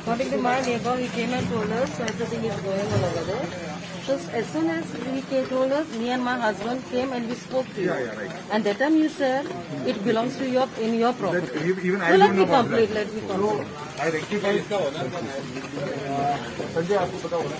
According to my neighbor, he came and told us everything is going on over there. So as soon as he came, told us, me and my husband came and we spoke to you. Yeah, right. And that time you said it belongs to your in your property. Even I So let don't me know about complete. that. Let me complete. So I rectified. Sanjay, आपको पता होगा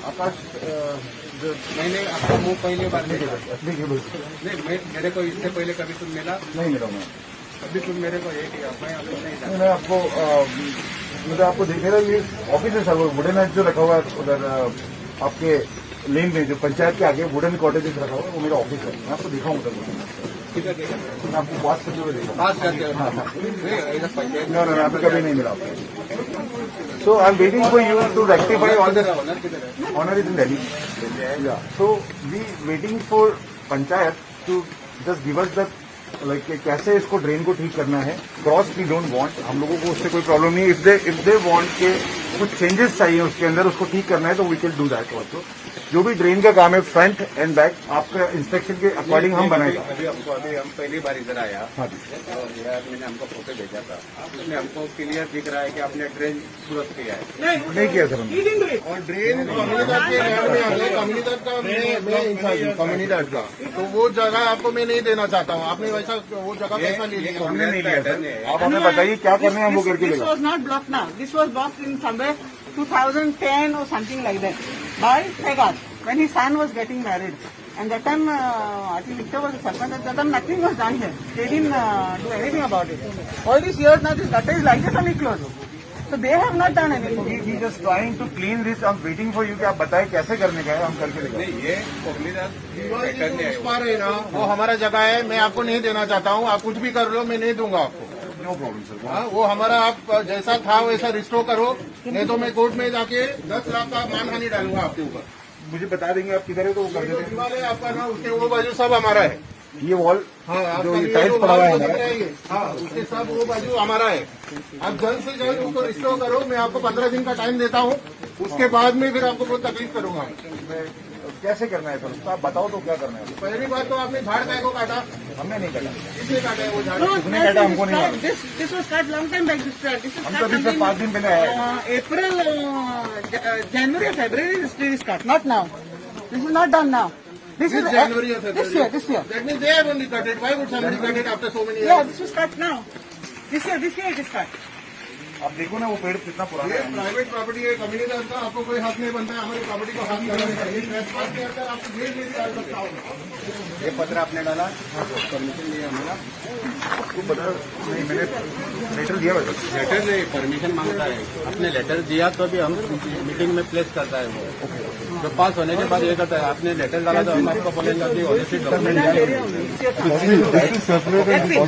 आकाश जो मैंने आपका मुंह पहली bar देखा। असली के बोलते नहीं, मैं मेरे को इससे पहले कभी तुम मिला? नहीं मिला मैं। कभी तुम मेरे को एक मैं आपको नहीं नहीं, मैं आपको मतलब आपको देख मेरा ये ऑफिस है सर, वो वुडन हाउस जो रखा हुआ है उधर, आपके लेन में जो पंचायत के आगे वुडन कॉटेजेस रखा हुआ है, वो मेरा ऑफिस है। मैं आपको देखा हूँ उधर। किधर देखा? मैं आपको बात करते हुए देखा। बात करते हो? नहीं, ऐसा पंचायत नहीं नहीं, आपको कभी नहीं मिला आपको। So I am waiting for you to rectify all this. Owner किधर है? Owner is in Delhi. Yeah. So we waiting for panchayat to just give us the like कि कैसे इसको ड्रेन को ठीक करना है। क्रॉस we don't want, हम लोगों को उससे कोई problem नहीं। If they want के कुछ चेंजेस चाहिए उसके अंदर, उसको ठीक करना है, तो we can do that also. जो भी ड्रेन का काम है फ्रंट एंड बैक आपका इंस्ट्रक्शन के अकॉर्डिंग हम बनाएगा। अभी हमको, अभी हम पहली बार इधर आया। हाँ जी। और ये आदमी ने हमको फोटो भेजा था, उसमें हमको क्लियर दिख रहा है कि आपने ड्रेन दुरुस्त किया है। नहीं किया सर हमने। और ड्रेन कम्युनिदाद के लैंड में आ गए। कम्युनिदाद का मैं इंचार्ज हूँ कम्युनिदाद का, तो वो जगह आपको मैं नहीं देना चाहता हूँ। आपने वैसा वो जगह कैसा ले लिया? हमने नहीं लिया सर। आप हमें बताइए क्या करना है, हम वो करके This देगा। was not blocked now. This was blocked in somewhere 2010 or something like that by Tegas when his son was getting married. And that time, I think Victor was the sarpanch. At that time, nothing was done here. They didn't do anything about it. All these years now, this gutter is like this only closed. So they have not done anything. We just trying to clean this. I am waiting for you कि आप बताएं कैसे करने का है, हम करके देगा। नहीं, ये कोगनीदास दीवार पैटर्न जो है। उस पार है ना, वो हमारा जगह है। मैं आपको नहीं देना चाहता हूँ। आप कुछ भी कर लो, मैं नहीं दूंगा आपको। No problem sir. हाँ, वो हमारा आप जैसा था वैसा रिस्टोर करो, नहीं तो मैं कोर्ट में जाके 10 लाख का मानहानि डालूंगा आपके ऊपर। मुझे बता देंगे आप किधर है तो वो कर ये जो देते दीवार है आपका ना, उसके वो बाजू सब हमारा है। हैं। ये वॉल हाँ, जो आपका ये ये टाइल्स जो पड़ा हुआ है वॉल जो दिख हमारा रहा है ये, हाँ, उसके सब वो बाजू हमारा है। आप जल्द से जल्द उसको रिस्टोर करो। मैं आपको 15 दिन का टाइम देता हूँ, उसके बाद में फिर आपको बहुत तकलीफ करूंगा। मैं कैसे करना है सर उसको आप बताओ तो क्या करना है। पहली बात तो आपने झाड़ काय को काटा? हमने नहीं काटा। किसने काटा है वो झाड़? No, किसने काटा हमको नहीं मालूम। this was cut long time back. This is Hum cut तो अभी सर something, 5 दिन पहले आए हैं। April, January or February, this tree is cut. Not now. This is not done now. This This is January or This February? year, this year. That means they have only cut it. Why would somebody cut it after so many Yeah, years? this was cut now. This year it is cut. आप देखो ना वो पेड़ कितना पुराना ये है। Private property है community का, आपको कोई हक नहीं बनता है हमारी प्रॉपर्टी को हक लगाने का। ये ट्रेसपास के अंदर आपको जेल में भी डाल सकता हूँ। ये पत्र आपने डाला, परमिशन लिया हमारा? आपको पता नहीं, मैंने लेटर दिया हुआ है सर। लेटर नहीं, परमिशन मांगता है। आपने लेटर दिया तो भी हम मीटिंग में प्लेस करता है। वो जो पास होने के बाद ये करता है। आपने लेटर डाला तो हम आपको बोलेंगे कि already document That's it.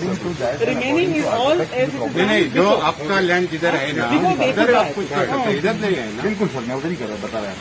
The remaining is all as it is. नहीं नहीं, जो आपका लैंड जिधर है ना, उधर आप कुछ कर सकते हैं, इधर नहीं है ना। बिल्कुल सर, मैं उधर ही कर रहा, बता रहा है।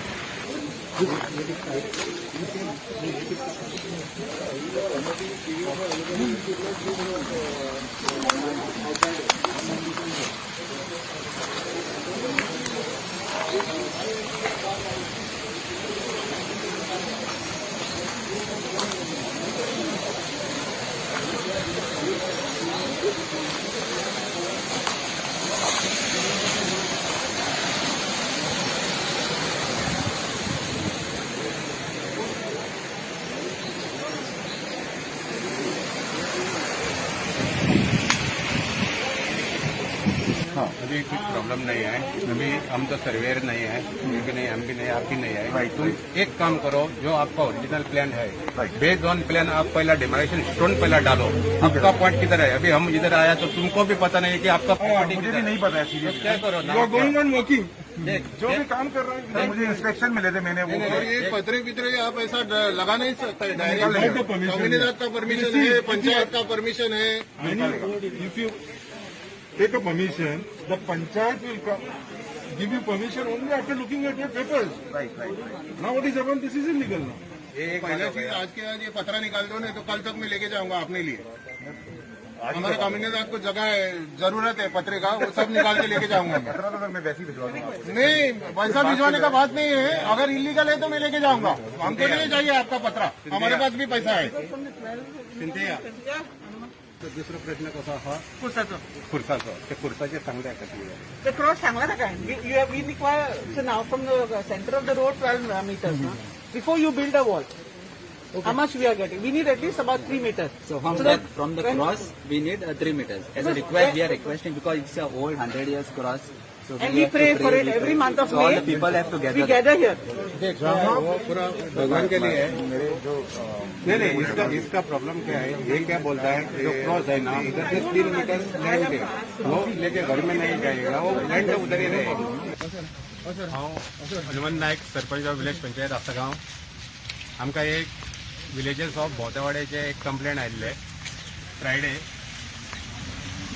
अभी कुछ प्रॉब्लम नहीं है। अभी हम तो सर्वेयर नहीं है, ये भी नहीं, हम भी नहीं, आप भी नहीं है। Right. तुम एक काम करो, जो आपका ओरिजिनल प्लान है, Right. Based on plan आप पहला डिमार्केशन स्टोन पहला डालो। आपका पॉइंट किधर है? अभी हम इधर आया तो तुमको भी पता नहीं कि आपका प्रॉपर्टी मुझे किधर भी है। नहीं पता है तो सीरियसली। क्या करो ना, वर्किंग। देख, जो भी काम कर रहे हैं, मुझे इंस्ट्रक्शन मिले थे, मैंने वो और ये पत्रे वितरे आप ऐसा लगा नहीं सकते डायरेक्ट। कम्युनिटी का परमिशन है, पंचायत का परमिशन है। If you take a permission, the panchayat will come, give you permission only after looking at your papers. Right. Now what is happened? This is illegal now. ये एक पहला चीज आज K आज ये पत्रा निकाल दो, नहीं तो कल तक मैं लेके जाऊंगा अपने लिए। हमारे कम्युनिटी को जगह है, जरूरत है पत्रे का, वो सब निकाल के लेके जाऊंगा मैं। पत्र तो सर मैं वैसे ही भिजवा दूंगा आपको। नहीं, वैसा भिजवाने का बात नहीं है। अगर इलीगल है तो मैं लेके जाऊंगा। हमको नहीं चाहिए आपका पत्रा, हमारे पास भी पैसा है। सिंधिया। दुसरो प्रश्न कसो आसा? खुर्साचो. खुर्साचो, ते खुर्साचेर सांगले हाका कितें. The cross सांगला ताका. You have, we require, so now from the center of the road 12 meters, no? Before you build a wall. How much we are getting? We need at least about 3 meters. So from So the that from the when- cross, we need 3 meters. As a Because request, we are requesting because it's a old 100 years cross. So And we have to pray for it we every pray. Month of So all May. the people have to gather. We gather here. वो पूरा भगवान K लिए है. मेरे जो नहीं नहीं, इसका इसका problem क्या है, ये क्या बोलता है, जो क्रॉस है ना, इधर से 3 मीटर लैंड है, वो लेके घर में नहीं जाएगा, वो लैंड तो उधर ही रहेगी. हांव हनुमंत नायक, सरपंच ऑफ विलेज पंचायत आसगांव. आमकां एक विलेजर्स ऑफ भोवतेवाड्याचे एक कंप्लेंट आयिल्ले फ्रायडे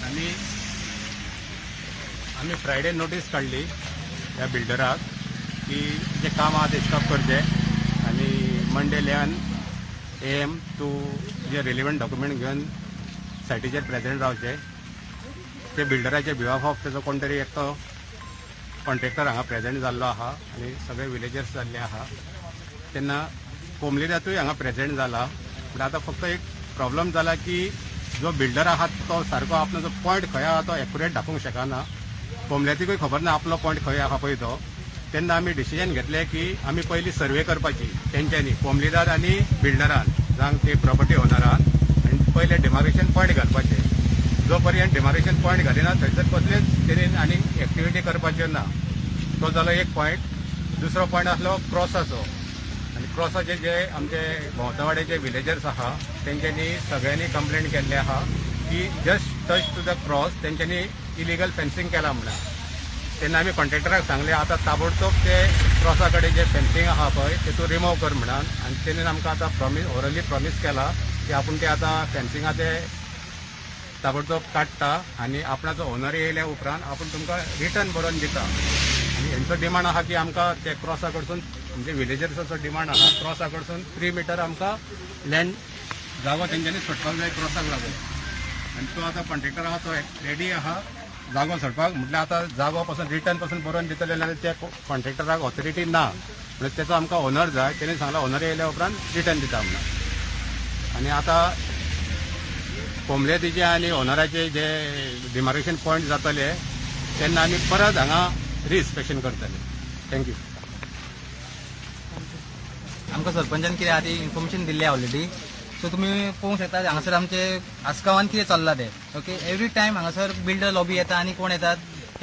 आनी आमी फ्रायडे नोटीस काडली ह्या बिल्डराक की जें काम आहा तें स्टॉप करचें आनी मंडे 11 AM तूं जे रिलेवंट डॉक्युमेंट घेवन सायटीचेर प्रेझेंट रावचें. ते बिल्डराचे बिहाफ ऑफ तेजो कोण तरी एकटो कॉन्ट्रॅक्टर हांगा प्रेझेंट जाल्लो आहा आनी सगळे विलेजर्स जाल्ले आहा. तेन्ना कोमलीदातूय हांगा प्रेझेंट जाला, पूण आतां फक्त एक प्रॉब्लम जाला की जो बिल्डर आहा तो सारको आपलो जो पॉयंट खंय आहा तो एक्युरेट दाखोवंक शकना. कोमल्यातिकूय खबर ना आपलो पॉयंट खंय आहा पळय तो. तेन्ना आमी डिसिजन घेतलें की आमी पयलीं सर्वे करपाची तेंच्यांनी, कोमलीदार आनी बिल्डरान, जावं ते प्रॉपर्टी ओनरान, आनी पयलें डिमार्केशन पॉयंट घालपाचे. जो पर्यंत डिमार्केशन पॉयंट घालिना थंयसर कसलेच तरेन आनी एक्टिविटी करपाच्यो ना. तो जालो एक पॉयंट. दुसरो पॉयंट आसलो क्रॉसाचो. आनी क्रॉसाचे जे आमचे भोंवतवाड्याचे विलेजर्स आहा तेंच्यांनी सगळ्यांनी कंप्लेंट केल्ले आहा की just touch to the cross तेंच्यांनी इलिगल फेन्सिंग केला म्हणून. तेन्ना आमी कॉन्ट्रॅक्टराक सांगलें आतां ताबडतोब ते क्रॉसा कडेन जे फेन्सिंग आहा पळय तेतून रिमूव कर म्हणून. आनी तेणेन आमकां आतां प्रॉमीस, ओरली प्रॉमीस केला की आपूण ते आतां फेन्सिंगा ते ताबडतोब काडटा आनी आपणाचो ओनर येयल्या उपरांत आपूण तुमकां रिटर्न बरोवन दिता. आनी हेंचो डिमांड आहा की आमकां ते क्रॉसा कडसून, म्हणजे विलेजर्साचो डिमांड आहा, क्रॉसा कडसून 3 मिटर आमकां लँड जागो तेंच्यांनी सोडपाक जाय क्रॉसाक लागून. आनी तो आतां कॉन्ट्रॅक्टर आहा तो रेडी आहा जागो सोडपाक. म्हटल्यार आतां जागो पासून रिटर्न पासून बरोवन दितले जाल्यार त्या कॉन्ट्रॅक्टराक ऑथॉरिटी ना, म्हणजे तेचो आमकां ओनर जाय. तेणें सांगलां ओनर येयल्या उपरांत रिटर्न दिता म्हणून. आनी आतां कोमलेतीचे आनी ओनराचे जे डिमार्केशन पॉयंट जातले तेन्ना आमी परत हांगा रिइन्स्पेक्शन करतले. Thank you. आमकां सरपंचान कितें आहा ती इन्फॉर्मेशन दिल्ली ऑलरेडी. सो तुमी पळोवंक शकता हांगासर आमचे आसगांवान कितें चल्लां तें. ओके, एवरी टायम हांगासर बिल्डर लॉबी येता आनी कोण येतात,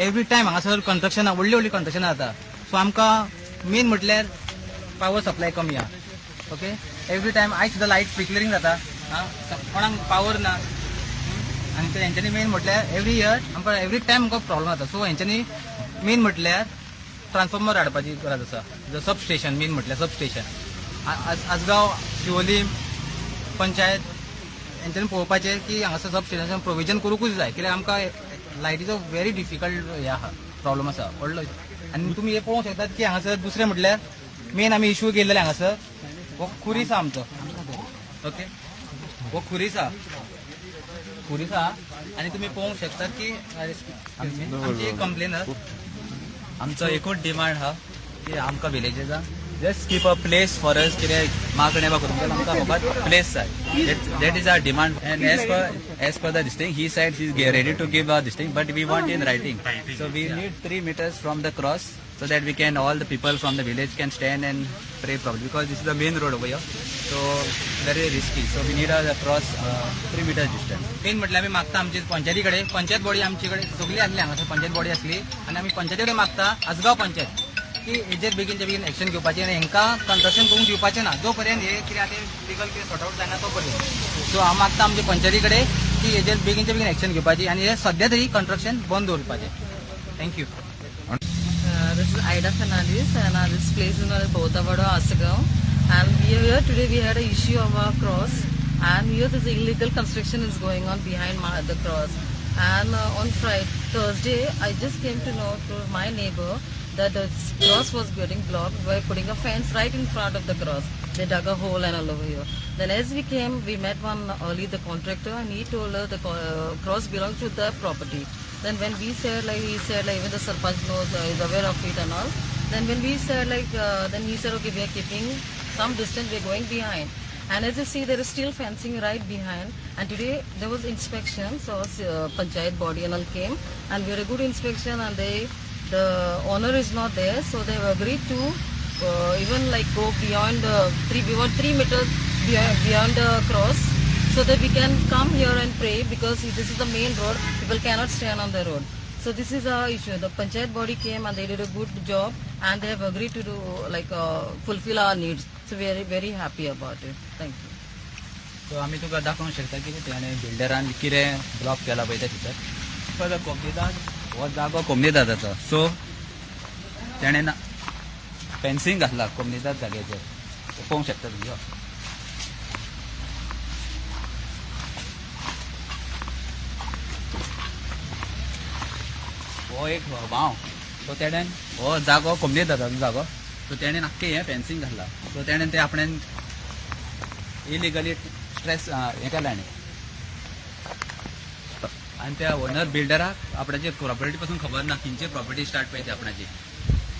एवरी टायम हांगासर कंस्ट्रक्शनां, व्हडलीं व्हडलीं कंस्ट्रक्शनां जाता. सो आमकां मेन म्हटल्यार पावर सप्लाय कमी आहा. ओके, एवरी टायम आयज सुद्दां लायट फ्लिकरिंग जाता. आं, कोणाक पावर ना. आनी ते हेंच्यांनी मेन म्हटल्यार एवरी इयर आमकां एवरी टायम आमकां प्रॉब्लम जाता. सो हेंच्यांनी मेन म्हटल्यार ट्रान्सफॉर्मर हाडपाची गरज आसा, सब स्टेशन, मेन म्हटल्यार सब स्टेशन. आसगांव शिवोली पंचायत हेंच्यांनी पळोवपाचें की हांगासर सब स्टेशन प्रोविजन करूंकूच जाय, कित्याक आमकां लायटीचो व्हेरी डिफिकल्ट हे आहा, प्रॉब्लम आसा व्हडलो. आनी तुमी हे पळोवंक शकतात की हांगासर दुसरें म्हटल्यार मेन आमी इशू केल्ले हांगासर हो खुरीस आहा आमचो. ओके, हो खुरीस आहा, खुरीस आहा. आनी तुमी पळोवंक शकतात की आमची एक कंप्लेन आमचो एकूच डिमांड हा की आमकां विलेजर्सांक just keep a place for us. कितें मागणें बा करूंक जाल्यार आमकां फकत प्लेस जाय. That is our demand. And as per the this thing, he said he is ready to give our this thing, but we want in writing. So we need 3 meters from the cross so that we can, all the people from the village can stand and pray properly, because this is the main road over here, so very risky. So we need a cross 3 meter distance. Main म्हटल्यार आमी मागता आमची पंचायती कडेन, panchayat body आमचे कडेन सगळी आसली, हांगासर पंचायत बॉडी आसली आनी आमी पंचायती कडेन मागता आसगांव पंचायत की हेजेर बेगीनच्या बेगीन एक्शन घेवपाचें आनी हेंकां कंस्ट्रक्शन करूंक दिवपाचें ना जो पर्यंत हे कितें आतां लिगल कितें सॉर्ट आवट जायना तो पर्यंत. सो हांव मागता आमचे पंचायती कडेन की हेजेर बेगीनच्या बेगीन एक्शन घेवपाची आनी हे सद्या तरी कंस्ट्रक्शन बंद दवरपाचें. Thank you. This is Ida Fernandez and this place is known as Botavado, Asagaon. And we are here today, we had an issue of our cross and here this illegal construction is going on behind the cross. And on Friday, Thursday, I just came to know through my neighbor that the cross was getting blocked by putting a fence right in front of the cross. They dug a hole and all over here. Then as we came, we met one early, the contractor, and he told us the cross belongs to the property. Then when we said, like, he said, like, even the sarpanch knows, is aware of it and all. Then when we said, like, then he said, okay, we are keeping some distance, we are going behind. And as you see, there is still fencing right behind. And today there was inspection, so panchayat body and all came, and we had a good inspection. And the owner is not there, so they have agreed to even like go beyond the 3 meters beyond the cross, so that we can come here and pray, because this is the main road. People cannot stand on the road. So this is our issue. The panchayat body came and they did a good job, and they have agreed to do like fulfill our needs. So we are very happy about it. Thank you. So आमी तुका दाखोवंक शकता की तेणें बिल्डरान कितें block केला पळय ते भितर. फॉर the कोमनिदाद, हो जागो कोमनिदादाचो. सो तेणें ना फेन्सिंग घातला कोमनिदाद जाग्याचेर. पळोवंक शकता तुमी हो. हो एक व्हांव. सो तेणें हो जागो कोमनिदादाचो जागो, सो तेणें आख्खें हें फेन्सिंग घातलां. सो तेणें तें आपणें इलिगली स्ट्रेस हें केलां हाणें. आनी त्या ओनर बिल्डराक आपणाची प्रॉपर्टी पासून खबर ना, खंयची प्रॉपर्टी स्टार्ट पळय ती आपणाची.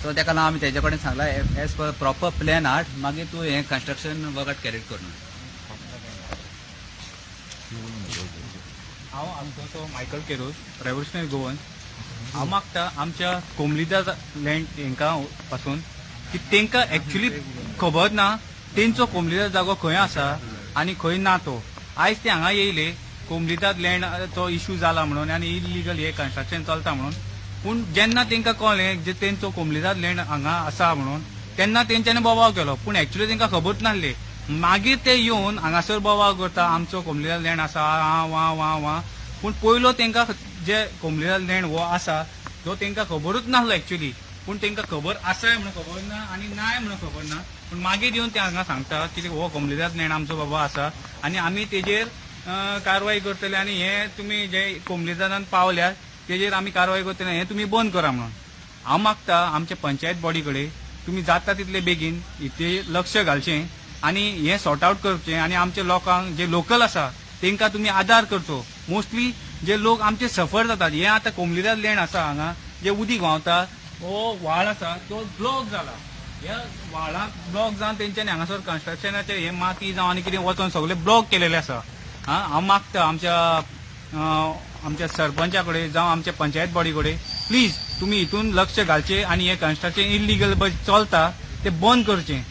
सो तेका लागून आमी तेजे कडेन सांगला, एज पर प्रॉपर प्लॅन हाड, मागीर तूं हें कन्स्ट्रक्शन वर्क कॅरीट कर म्हणून. हांव आमचो मायकल केरोज, रेव्होल्युशनरी गोवन. हांव मागता आमच्या कोमलीदाद लँड हेंकां पासून की तांकां एक्चुली खबर ना तेंचो कोमलीदाद जागो खंय आसा आनी खंय ना तो. आयज ते हांगा येयले कोमलीदाद लँडाचो इशू जाला म्हणून आनी इलिगल हे कन्स्ट्रक्शन चलता म्हणून. पूण जेन्ना तांकां कळ्ळें जे तेंचो कोमलीदाद लँड हांगा आसा म्हणून, तेन्ना तेंच्यांनी बोवाळ केलो. पूण एक्चुली तांकां खबरूच नासली. मागीर ते येवन हांगासर बोवाळ करता, आमचो कोमलीदाद लँड आसा, आ वा वा वा. पूण पयलो तांकां जे कोमलीदाद लँड हो आसा तो तांकां खबरूच नासलो एक्चुली. पूण तांकां खबर आसाय म्हणून खबर ना आनी नाय म्हणून खबर ना. पूण मागीर येवन ते हांगा सांगता की हो कोमलीदाद लँड आमचो बाबा आसा आनी आमी तेजेर कारवाय करतले आनी हे तुमी जे कोमलीदादान पावल्यात तेजेर आमी कारवाय करतले, हें तुमी बंद करा म्हणून. हांव मागता आमच्या पंचायत बॉडी कडेन, तुमी जाता तितले बेगीन हिचेर लक्ष घालचें आनी हें सॉर्ट आवट करचें आनी आमच्या लोकांक जे लोकल आसा तांकां तुमी आदार करचो. मोस्टली जे लोक आमचे सफर जातात, हे आतां कोमलीदाद लँड आसा, हांगा जे उदीक व्हांवता, हो व्हाळ आसा तो ब्लॉक जाला. ह्या व्हाळाक ब्लॉक जावन तेंच्यांनी हांगासर कन्स्ट्रक्शनाचे हे माती जावं आनी कितें वचोन सगळें ब्लॉक केलेलें आसा. हा, हांव मागता आमच्या सरपंचा कडेन जावं आमच्या पंचायत बॉडी कडेन, प्लीज तुमी हितून लक्ष घालचें आनी हें कन्स्ट्रक्शन इलिगल चलता तें बंद करचें.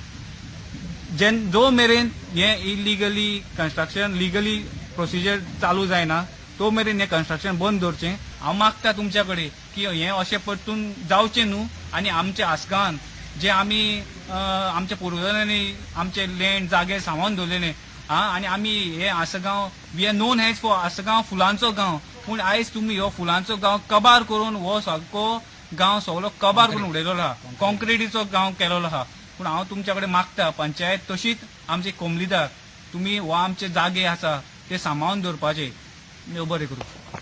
जेन जो मेरेन हें इलिगली कन्स्ट्रक्शन लिगली प्रोसिजर चालू जायना तो मेरेन हें कन्स्ट्रक्शन बंद दवरचें. हांव मागता तुमच्या कडेन की हें अशें परतून जावचें न्हू आनी आमच्या आसगांवान जे आमी आमच्या पुर्वजांनी आमचे लँड जागे सांबाळून दवरलेले हा आनी आमी हे Assagao, we are known as for Assagao फुलांचो गांव. पूण आयज तुमी हो फुलांचो गांव कबार करून, हो सारको गांव सगलो कबार करून उडयलेलो आहा, कॉन्क्रिटीचो गांव केलेलो आहा. पूण हांव तुमच्या कडेन मागता, पंचायत तशीच आमचे कोमलीदार, तुमी हो आमचे जागे आसा ते सांबाळून दवरपाचे. देव बरें करूं.